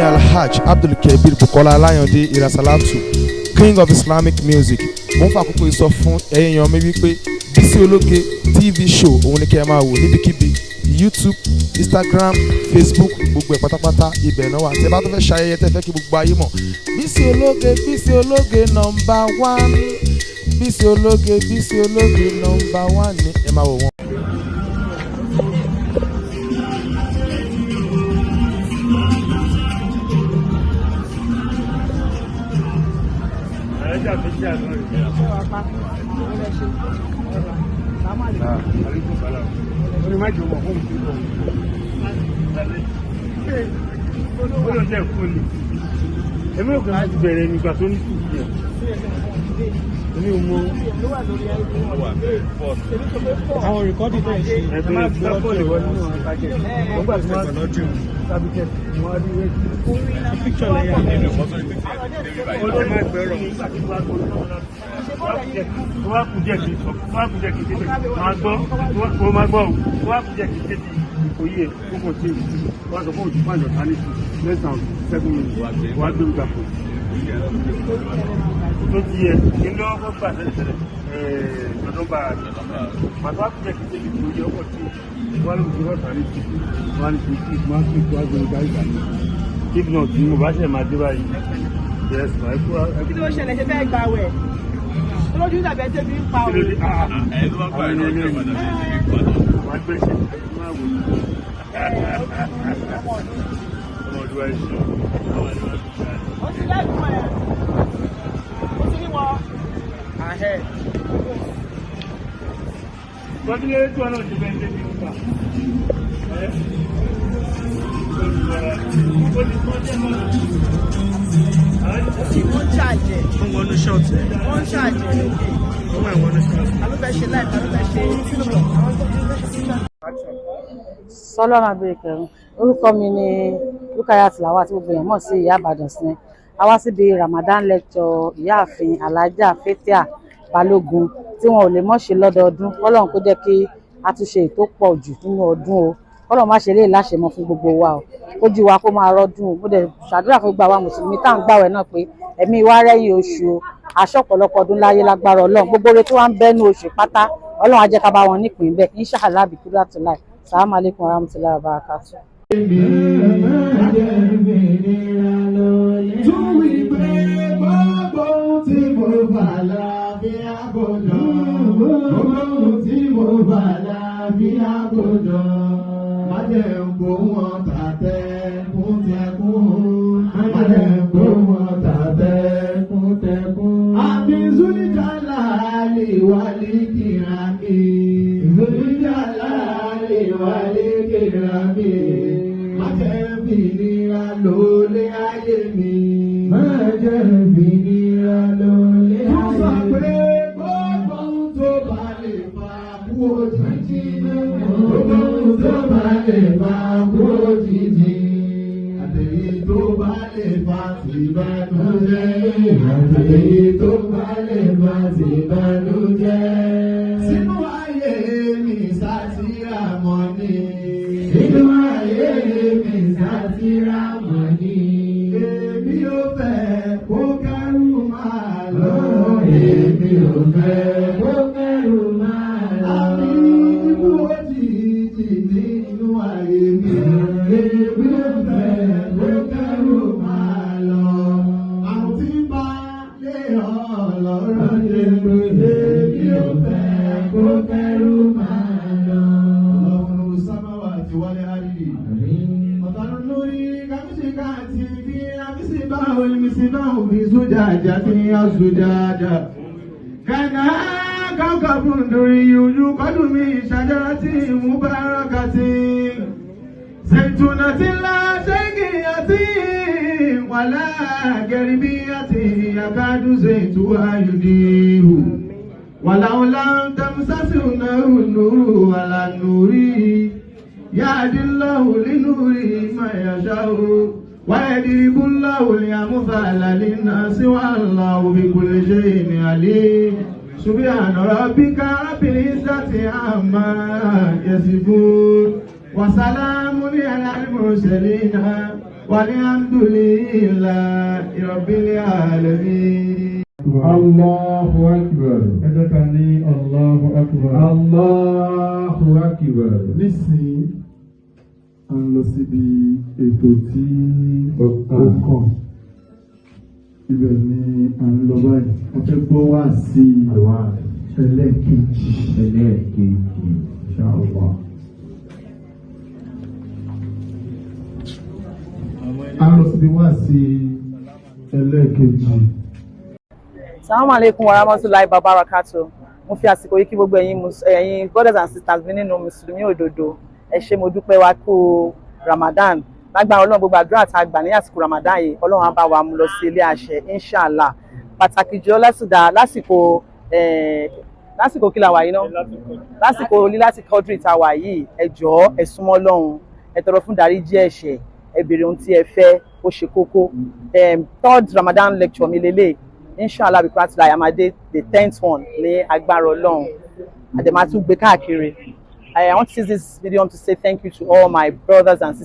Ní Alhaj Abdulkabir Bukola Alayande Irasalatu, King of Islamic Music, mo ń fa àkókò yìí sọ fún ẹ̀yin èèyàn mi wípé Bísí Ológe TV show, òun ni kẹ́ ẹ máa wò níbikíbi: YouTube, Instagram, Facebook, gbogbo ẹ̀ pátápátá, ibẹ̀ náà wà. Tẹ́ bá tó fẹ́ ṣayẹyẹ, tẹ́ fẹ́ kí gbogbo ayé mọ̀, Bísí Ológe, Bísí Ológe number one, Bísí Ológe, Bísí Ológe number one ní ẹ máa wò wọ́n. Èmi ò kàn láti bẹ̀rẹ̀ nígbà tó ní sùúrù yẹn. Èmi ò mọ. Àwọn recording tẹ̀ ń ṣe, ẹ má gbé ọjọ́ ìwọ nínú àwọn package. Nígbà tí wọ́n sábìkẹ́, wọ́n á rí rẹ́ẹ̀dì. Picture lẹ́yìn Ó má gbẹ́rọ̀. Tó wá kù díẹ̀ kí n sọ, tó wá kù díẹ̀ kí n tètè máa gbọ́, ó máa gbọ́ o. Tó wá kù díẹ̀ kí n tètè ìkòyí ẹ̀, ó kàn tí wọ́n sọ fún òjò fún àjọ̀tá ní less than 7 minutes, wọ́n á gbé mi gbàpò. Tó ti yẹ kí n lọ́wọ́ gbà tẹ́lẹ̀tẹ́lẹ̀ lọ́dún bá a màtó wá kù díẹ̀ kí n tètè ìkòyí ẹ̀, ó kàn tí wọ́n á lóun ti rọ̀tà ní ti wọ́n á ní ti tí wọ́n á fi tó wá gbé mi gbà ìgbà ní. If not, mo bá ṣe máa dé báyìí. Yes, ma, ẹ kú. Kí ló ṣẹlẹ̀? Ṣe fẹ́ gbà wẹ̀ olójú tàbí ẹsẹ̀ fi ń pa Kí ló dé? òun. Ah, àwọn ẹni ẹlẹ́yìn wọ́n á gbèsè máa wò ó. Ọmọ ọdún wa ṣe àwọn ẹni wá fi ṣáà. Ó ti lẹ́gùn ẹ̀, ó ti rí wọn. Wọ́n ti lé tí wọn náà ti fẹ́ débi nípa. Ẹ́ ó ti tọ́ jẹ́ mọ́. Wọ́n ń ṣàjẹ́. Wọ́n wọnú ṣọ́ọ̀tì ẹ̀. Wọ́n ń ṣàjẹ́ lókè. Wọ́n máa wọnú ṣọ́ọ̀tì. Ta ló fẹ́ ṣe láì? Ta ló fẹ́ ṣe? Àwọn tó fẹ́ ṣe picture. Sọlọ́run abẹ́rẹ́kẹ̀rún, orúkọ mi ni Rukayat Lawal, tí gbogbo èèyàn mọ̀ sí Ìyá Ìbàdàn. Sí a wá síbi Ramadan lecture Ìyáàfin Alhaja Fathia Balógun, tí wọn ò lè mọ̀ ṣe lọ́dọọdún. Kọ́lọ́run kó jẹ́ kí a tún ṣe ètò pọ̀ jù nínú ọdún o. Kọ́lọ́run má ṣe lè láṣẹmọ fún gbogbo wa o, kójú wa kó máa rọ́dún o. Mo dẹ̀ ṣàdúrà fún gbogbo àwa mùsùlùmí tá à ń gbàwẹ̀ náà pé ẹ̀mí wa rẹ́yìn oṣù o, aṣọ ọ̀pọ̀lọpọ̀ ọdún láyé lágbára Ọlọ́run. Gbogbo oore tó wá ń bẹ́nu oṣù pátá, Ọlọ́run á jẹ́ ká bá wọn nípìn bẹ́ẹ̀, inshallah bikúrátùláì. Sàlámù alaykum warahmatullahi wabarakatuh. Tún wí pé gbogbo ohun tí mo bá láàbí àgọ́jọ́. Gbogbo ohun tí mo bá láàbí àgọ́jọ́. Má jẹ́ kó wọn tàtẹ́kùn tẹkùn. Má jẹ́ kó wọn tàtẹ́kùn tẹkùn. Àmì Zulijalali wali kirami. Zulijalali wali kirami. Má jẹ́ fìnira lólé ayé mi. Má jẹ́ fìnira lólé ayé mi. Tún sọ pé gbogbo ohun tó bá lè fa kú òjijì. Gbogbo ohun tó bá lè fa kú òjijì. Àtẹ̀yí tó bá lè fa tìbànújẹ́. Àtẹ̀yí tó bá lè fa tìbànújẹ́. Sínú ayé mi sátìrà mọ́ ni. Sínú ayé mi sátìrà mọ́ ni. Èmi ò fẹ́ kó kẹ́rù máa lọ. Èmi ò fẹ́ kó kẹ́rù máa lọ. Àmì ikú òjijì nínú ayé mi. Èmi ò fẹ́ kó kẹ́rù máa lọ. Àrùn tí ń bá lé ọlọ́rọ̀ dé. Èmi ò fẹ́ kó kẹ́rù máa lọ. Ọlọ́run sábàwá àti wálé àríyí. مثل النور كمشكاة فيها مصباح، المصباح في زجاجة، الزجاجة كأنها كوكب دري يوقد من شجرة مباركة زيتونة لا شرقية ولا غربية، يكاد زيتها يضيء ولو لم تمسسه نار، النور على النور، يهدي الله لنوره من يشاء ويضرب الله الأمثال للناس والله بكل شيء عليم. سبحان ربك رب العزة عما يصفون وسلام على المرسلين. والحمد لله رب العالمين. Allahu Akbar. Ẹ jẹ́ ká ní Allahu Akbar. Allahu Akbar. Nísìnyí, à ń lọ síbi ètò tí ó kàn. Ibẹ̀ ni à ń lọ báyìí. A fẹ́ gbọ́ wá sí ẹlẹ́ẹ̀kejì. Ẹlẹ́ẹ̀kejì. Inshallah. À ń lọ síbi wá sí ẹlẹ́ẹ̀kejì. Assalamu alaikum warahmatullahi wabarakatuh. Mo fi àsìkò yìí kí gbogbo ẹ̀yin brothers and sisters mi nínú Mùsùlùmí òdodo. Ẹ ṣé, mo dúpẹ́ wa kú Ramadan. Lágbára Ọlọ́run, gbogbo àdúrà tá a gbà ní àsìkò Ramadan yìí, Ọlọ́run á bá wa mú lọ sí ilé àṣẹ, inshallah. Pàtàkì jùlọ lásìkò kí la wà yìí ná? Lásìkò líláti kọ́dírì tá a wà yìí, ẹ jọ̀ọ́, ẹ súnmọ́ Ọlọ́run, ẹ tọrọ fún ìdáríjì ẹ̀ṣẹ̀, ẹ béèrè ohun tí ẹ fẹ́, ó ṣe kókó. Third Ramadan lecture mi lélẹ̀, inshallah, because like amade the 10th one ní agbára Ọlọ́run, àdèmà tún gbé káàkiri. I want to use this video to say thank you to all my brothers and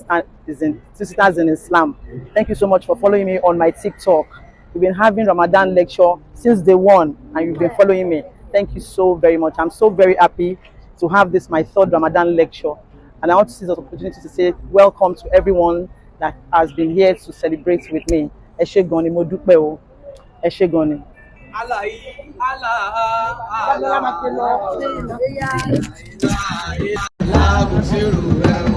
sisters in Islam. Thank you so much for following me on my TikTok. We've been having Ramadan lecture since day one and you've been following me. Thank you so very much. I'm so very happy to have this my third Ramadan lecture, and I want to seize this opportunity to say welcome to everyone that has been here to celebrate with me. Ẹ ṣé gan ni, mo dúpẹ́ o, ẹ ṣé gan ni. Lágùn sírù rẹ̀.